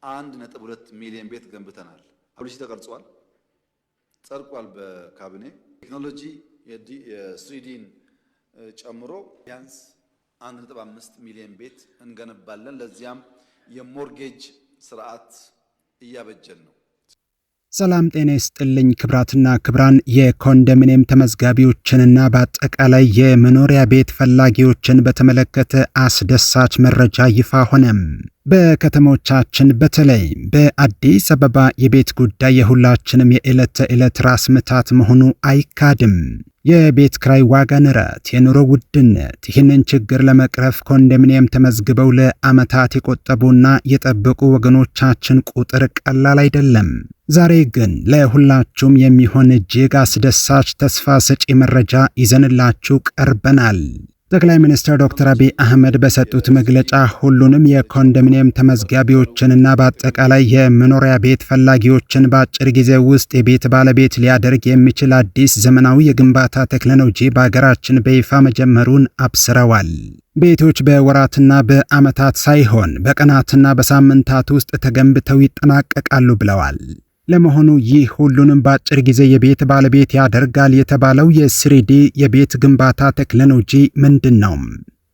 1.2 ሚሊዮን ቤት ገንብተናል። ፖሊሲ ተቀርጿል፣ ጸድቋል በካቢኔ። ቴክኖሎጂ የ 3D ን ጨምሮ ቢያንስ 1.5 ሚሊዮን ቤት እንገነባለን። ለዚያም የ mortgage ስርዓት እያበጀን ነው። ሰላም ጤና ይስጥልኝ ክቡራትና ክቡራን፣ የኮንዶሚኒየም ተመዝጋቢዎችንና በአጠቃላይ የመኖሪያ ቤት ፈላጊዎችን በተመለከተ አስደሳች መረጃ ይፋ ሆነም። በከተሞቻችን በተለይ በአዲስ አበባ የቤት ጉዳይ የሁላችንም የዕለት ተዕለት ራስ ምታት መሆኑ አይካድም። የቤት ክራይ ዋጋ ንረት፣ የኑሮ ውድነት፣ ይህንን ችግር ለመቅረፍ ኮንዶሚኒየም ተመዝግበው ለዓመታት የቆጠቡና የጠበቁ ወገኖቻችን ቁጥር ቀላል አይደለም። ዛሬ ግን ለሁላችሁም የሚሆን እጅግ አስደሳች፣ ተስፋ ሰጪ መረጃ ይዘንላችሁ ቀርበናል። ጠቅላይ ሚኒስትር ዶክተር አብይ አህመድ በሰጡት መግለጫ ሁሉንም የኮንዶሚኒየም ተመዝጋቢዎችንና በአጠቃላይ የመኖሪያ ቤት ፈላጊዎችን በአጭር ጊዜ ውስጥ የቤት ባለቤት ሊያደርግ የሚችል አዲስ ዘመናዊ የግንባታ ቴክኖሎጂ በሀገራችን በይፋ መጀመሩን አብስረዋል። ቤቶች በወራትና በዓመታት ሳይሆን በቀናትና በሳምንታት ውስጥ ተገንብተው ይጠናቀቃሉ ብለዋል። ለመሆኑ ይህ ሁሉንም በአጭር ጊዜ የቤት ባለቤት ያደርጋል የተባለው የ 3D የቤት ግንባታ ቴክኖሎጂ ምንድን ነው?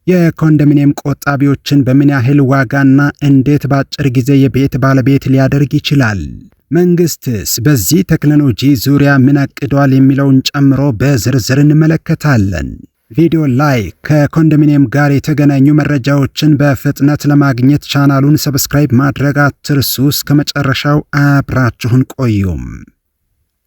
የኮንዶሚኒየም ቆጣቢዎችን በምን ያህል ዋጋና እንዴት በአጭር ጊዜ የቤት ባለቤት ሊያደርግ ይችላል? መንግስትስ በዚህ ቴክኖሎጂ ዙሪያ ምን አቅዷል የሚለውን ጨምሮ በዝርዝር እንመለከታለን። ቪዲዮ like፣ ከኮንዶሚኒየም ጋር የተገናኙ መረጃዎችን በፍጥነት ለማግኘት ቻናሉን subscribe ማድረግ አትርሱ። እስከ መጨረሻው አብራችሁን ቆዩም።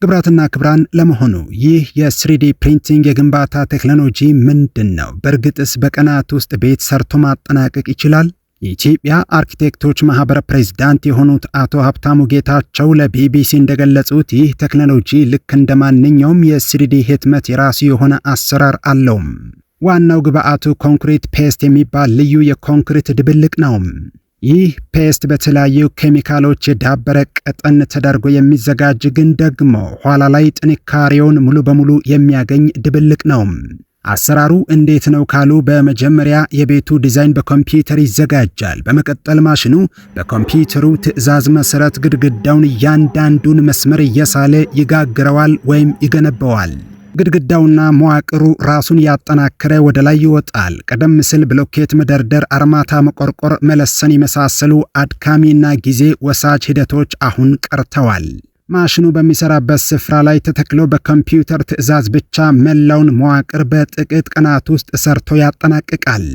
ክቡራትና ክቡራን፣ ለመሆኑ ይህ የ 3D printing የግንባታ ቴክኖሎጂ ምንድን ነው? በእርግጥስ በቀናት ውስጥ ቤት ሰርቶ ማጠናቀቅ ይችላል? የኢትዮጵያ አርኪቴክቶች ማህበር ፕሬዝዳንት የሆኑት አቶ ሀብታሙ ጌታቸው ለቢቢሲ እንደገለጹት ይህ ቴክኖሎጂ ልክ እንደ ማንኛውም የ 3D ህትመት የራሱ የሆነ አሰራር አለውም። ዋናው ግብአቱ concrete paste የሚባል ልዩ የኮንክሪት ድብልቅ ነው። ይህ paste በተለያዩ ኬሚካሎች የዳበረ፣ ቀጠን ተደርጎ የሚዘጋጅ፣ ግን ደግሞ ኋላ ላይ ጥንካሬውን ሙሉ በሙሉ የሚያገኝ ድብልቅ ነው። አሰራሩ እንዴት ነው ካሉ፣ በመጀመሪያ የቤቱ ዲዛይን በኮምፒውተር ይዘጋጃል። በመቀጠል ማሽኑ በኮምፒውተሩ ትዕዛዝ መሰረት ግድግዳውን እያንዳንዱን መስመር እየሳለ ይጋግረዋል ወይም ይገነባዋል። ግድግዳውና መዋቅሩ ራሱን እያጠናከረ ወደ ላይ ይወጣል። ቀደም ሲል ብሎኬት መደርደር፣ አርማታ መቆርቆር፣ መለሰን የመሳሰሉ አድካሚና ጊዜ ወሳጅ ሂደቶች አሁን ቀርተዋል። ማሽኑ በሚሰራበት ስፍራ ላይ ተተክሎ በኮምፒውተር ትዕዛዝ ብቻ መላውን መዋቅር በጥቂት ቀናት ውስጥ ሰርቶ ያጠናቅቃል።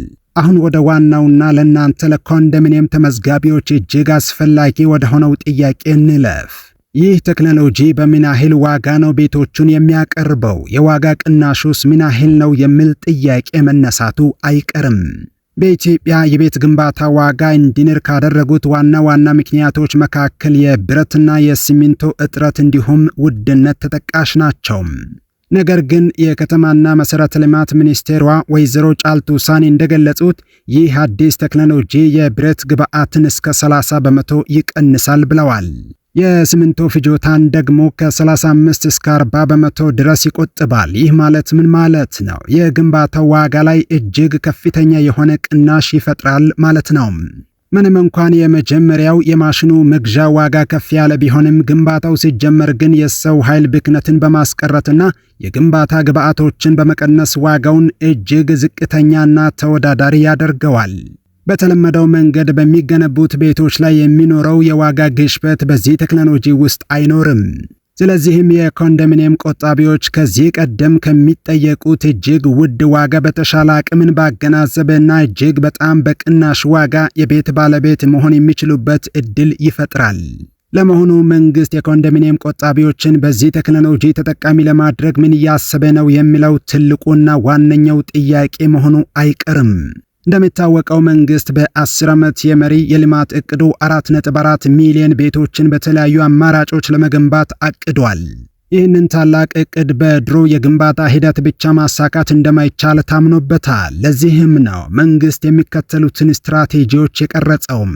አሁን ወደ ዋናውና ለእናንተ ለኮንዶሚኒየም ተመዝጋቢዎች እጅግ አስፈላጊ ወደ ሆነው ጥያቄ እንለፍ። ይህ ቴክኖሎጂ በምን ያህል ዋጋ ነው ቤቶቹን የሚያቀርበው? የዋጋ ቅናሹስ ምን ያህል ነው የሚል ጥያቄ መነሳቱ አይቀርም። በኢትዮጵያ የቤት ግንባታ ዋጋ እንዲንር ካደረጉት ዋና ዋና ምክንያቶች መካከል የብረትና የሲሚንቶ እጥረት እንዲሁም ውድነት ተጠቃሽ ናቸው። ነገር ግን የከተማና መሠረተ ልማት ሚኒስቴሯ ወይዘሮ ጫልቱ ሳኒ እንደገለጹት ይህ አዲስ ቴክኖሎጂ የብረት ግብዓትን እስከ 30% ይቀንሳል ብለዋል። የሲሚንቶ ፍጆታን ደግሞ ከ35 እስከ 40% ድረስ ይቆጥባል። ይህ ማለት ምን ማለት ነው? የግንባታው ዋጋ ላይ እጅግ ከፍተኛ የሆነ ቅናሽ ይፈጥራል ማለት ነው። ምንም እንኳን የመጀመሪያው የማሽኑ መግዣ ዋጋ ከፍ ያለ ቢሆንም፣ ግንባታው ሲጀመር ግን የሰው ኃይል ብክነትን በማስቀረትና የግንባታ ግብዓቶችን በመቀነስ ዋጋውን እጅግ ዝቅተኛና ተወዳዳሪ ያደርገዋል። በተለመደው መንገድ በሚገነቡት ቤቶች ላይ የሚኖረው የዋጋ ግሽበት በዚህ ቴክኖሎጂ ውስጥ አይኖርም። ስለዚህም የኮንዶሚኒየም ቆጣቢዎች ከዚህ ቀደም ከሚጠየቁት እጅግ ውድ ዋጋ በተሻለ፣ አቅምን ባገናዘበና እጅግ በጣም በቅናሽ ዋጋ የቤት ባለቤት መሆን የሚችሉበት እድል ይፈጥራል። ለመሆኑ መንግስት የኮንዶሚኒየም ቆጣቢዎችን በዚህ ቴክኖሎጂ ተጠቃሚ ለማድረግ ምን እያሰበ ነው የሚለው ትልቁና ዋነኛው ጥያቄ መሆኑ አይቀርም። እንደሚታወቀው መንግስት በ10 ዓመት የመሪ የልማት እቅዱ 4.4 ሚሊዮን ቤቶችን በተለያዩ አማራጮች ለመገንባት አቅዷል። ይህንን ታላቅ እቅድ በድሮ የግንባታ ሂደት ብቻ ማሳካት እንደማይቻል ታምኖበታል። ለዚህም ነው መንግስት የሚከተሉትን ስትራቴጂዎች የቀረጸውም።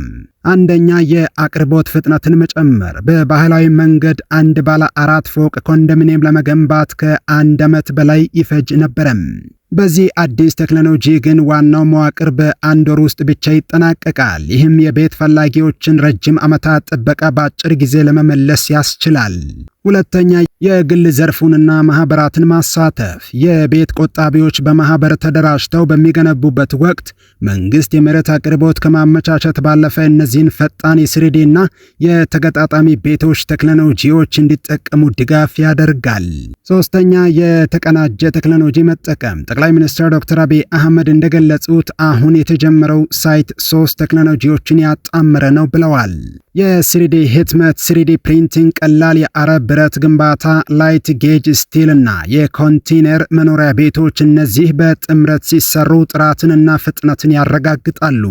አንደኛ፣ የአቅርቦት ፍጥነትን መጨመር። በባህላዊ መንገድ አንድ ባለ አራት ፎቅ ኮንዶሚኒየም ለመገንባት ከ1 ዓመት በላይ ይፈጅ ነበረም። በዚህ አዲስ ቴክኖሎጂ ግን ዋናው መዋቅር በአንድ ወር ውስጥ ብቻ ይጠናቀቃል። ይህም የቤት ፈላጊዎችን ረጅም ዓመታት ጥበቃ በአጭር ጊዜ ለመመለስ ያስችላል። ሁለተኛ፣ የግል ዘርፉንና ማህበራትን ማሳተፍ። የቤት ቆጣቢዎች በማህበር ተደራጅተው በሚገነቡበት ወቅት መንግስት የመሬት አቅርቦት ከማመቻቸት ባለፈ እነዚህን ፈጣን የ 3D እና የተገጣጣሚ ቤቶች ቴክኖሎጂዎች እንዲጠቀሙ ድጋፍ ያደርጋል። ሶስተኛ፣ የተቀናጀ ቴክኖሎጂ መጠቀም። ጠቅላይ ሚኒስትር ዶክተር አብይ አህመድ እንደገለጹት አሁን የተጀመረው site ሶስት ቴክኖሎጂዎችን ያጣመረ ነው ብለዋል። የ 3D ህትመት 3D printing፣ ቀላል የአረብ ብረት ግንባታ፣ light gauge steel እና የኮንቴነር መኖሪያ ቤቶች። እነዚህ በጥምረት ሲሰሩ ጥራትንና ፍጥነትን ያረጋግጣሉ።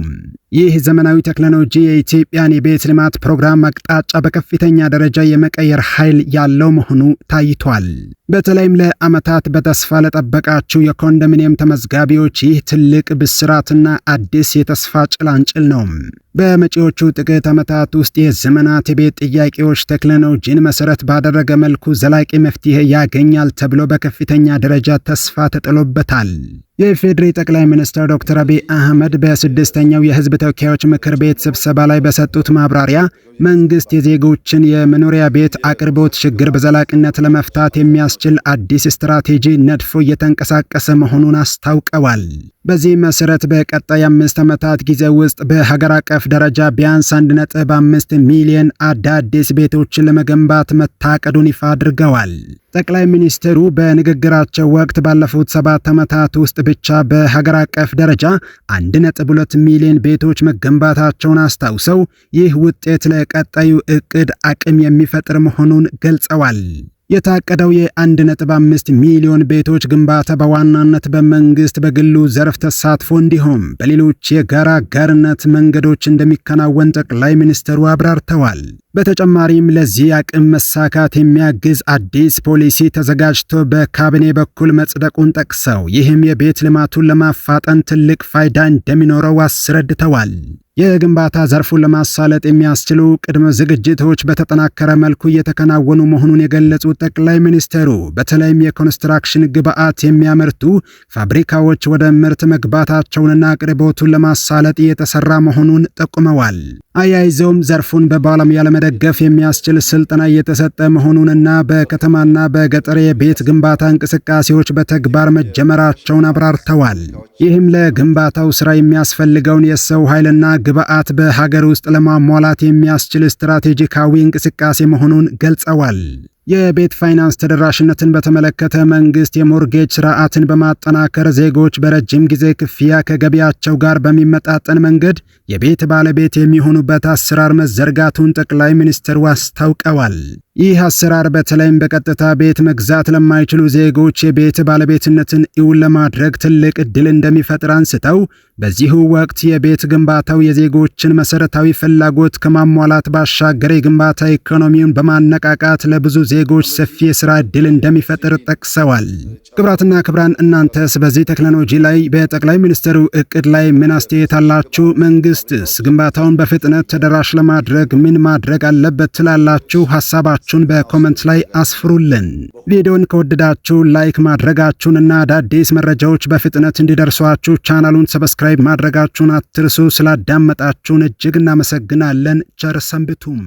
ይህ ዘመናዊ ቴክኖሎጂ የኢትዮጵያን የቤት ልማት ፕሮግራም አቅጣጫ በከፍተኛ ደረጃ የመቀየር ኃይል ያለው መሆኑ ታይቷል። በተለይም ለዓመታት በተስፋ ለጠበቃችሁ የኮንዶሚኒየም ተመዝጋቢዎች ይህ ትልቅ ብስራትና አዲስ የተስፋ ጭላንጭል ነው። በመጪዎቹ ጥቂት ዓመታት ውስጥ የዘመናት የቤት ጥያቄዎች ቴክኖሎጂን መሰረት ባደረገ መልኩ ዘላቂ መፍትሄ ያገኛል ተብሎ በከፍተኛ ደረጃ ተስፋ ተጥሎበታል። የኢፌዴሪ ጠቅላይ ሚኒስትር ዶክተር አብይ አህመድ በስድስተኛው የሕዝብ ተወካዮች ምክር ቤት ስብሰባ ላይ በሰጡት ማብራሪያ መንግስት የዜጎችን የመኖሪያ ቤት አቅርቦት ችግር በዘላቂነት ለመፍታት የሚያስችል አዲስ ስትራቴጂ ነድፎ እየተንቀሳቀሰ መሆኑን አስታውቀዋል። በዚህ መሰረት በቀጣይ 5 ዓመታት ጊዜ ውስጥ በሀገር አቀፍ ደረጃ ቢያንስ 1.5 ሚሊዮን አዳዲስ ቤቶችን ለመገንባት መታቀዱን ይፋ አድርገዋል። ጠቅላይ ሚኒስትሩ በንግግራቸው ወቅት ባለፉት 7 ዓመታት ውስጥ ብቻ በሀገር አቀፍ ደረጃ 1.2 ሚሊዮን ቤቶች መገንባታቸውን አስታውሰው ይህ ውጤት ለቀጣዩ እቅድ አቅም የሚፈጥር መሆኑን ገልጸዋል። የታቀደው የ1.5 ሚሊዮን ቤቶች ግንባታ በዋናነት በመንግስት፣ በግሉ ዘርፍ ተሳትፎ እንዲሁም በሌሎች የጋራ አጋርነት መንገዶች እንደሚከናወን ጠቅላይ ሚኒስትሩ አብራርተዋል። በተጨማሪም ለዚህ አቅም መሳካት የሚያግዝ አዲስ ፖሊሲ ተዘጋጅቶ በካቢኔ በኩል መጽደቁን ጠቅሰው ይህም የቤት ልማቱን ለማፋጠን ትልቅ ፋይዳ እንደሚኖረው አስረድተዋል። የግንባታ ዘርፉን ለማሳለጥ የሚያስችሉ ቅድመ ዝግጅቶች በተጠናከረ መልኩ እየተከናወኑ መሆኑን የገለጹት ጠቅላይ ሚኒስትሩ በተለይም የኮንስትራክሽን ግብዓት የሚያመርቱ ፋብሪካዎች ወደ ምርት መግባታቸውንና አቅርቦቱን ለማሳለጥ እየተሰራ መሆኑን ጠቁመዋል። አያይዘውም ዘርፉን በባለሙያ ለመደገፍ የሚያስችል ስልጠና እየተሰጠ መሆኑንና በከተማና በገጠር የቤት ግንባታ እንቅስቃሴዎች በተግባር መጀመራቸውን አብራርተዋል። ይህም ለግንባታው ስራ የሚያስፈልገውን የሰው ኃይልና ግብዓት በሀገር ውስጥ ለማሟላት የሚያስችል ስትራቴጂካዊ እንቅስቃሴ መሆኑን ገልጸዋል። የቤት ፋይናንስ ተደራሽነትን በተመለከተ መንግስት የ mortgage ስርዓትን በማጠናከር ዜጎች በረጅም ጊዜ ክፍያ ከገቢያቸው ጋር በሚመጣጠን መንገድ የቤት ባለቤት የሚሆኑበት አሰራር መዘርጋቱን ጠቅላይ ሚኒስትሩ አስታውቀዋል። ይህ አሰራር በተለይም በቀጥታ ቤት መግዛት ለማይችሉ ዜጎች የቤት ባለቤትነትን እውን ለማድረግ ትልቅ ዕድል እንደሚፈጥር አንስተው በዚሁ ወቅት የቤት ግንባታው የዜጎችን መሰረታዊ ፍላጎት ከማሟላት ባሻገር የግንባታ ኢኮኖሚውን በማነቃቃት ለብዙ ዜጎች ሰፊ የስራ ዕድል እንደሚፈጥር ጠቅሰዋል። ክቡራትና ክቡራን፣ እናንተስ በዚህ ቴክኖሎጂ ላይ፣ በጠቅላይ ሚኒስትሩ እቅድ ላይ ምን አስተያየት አላችሁ? መንግስትስ ግንባታውን በፍጥነት ተደራሽ ለማድረግ ምን ማድረግ አለበት ትላላችሁ? ሀሳባችሁን በ comment ላይ አስፍሩልን። ቪዲዮን ከወደዳችሁ like ማድረጋችሁንና አዳዲስ መረጃዎች በፍጥነት እንዲደርሷችሁ ቻናሉን subscribe ማድረጋችሁን አትርሱ። ስላዳመጣችሁን እጅግ እናመሰግናለን። ቸር ሰንብቱም።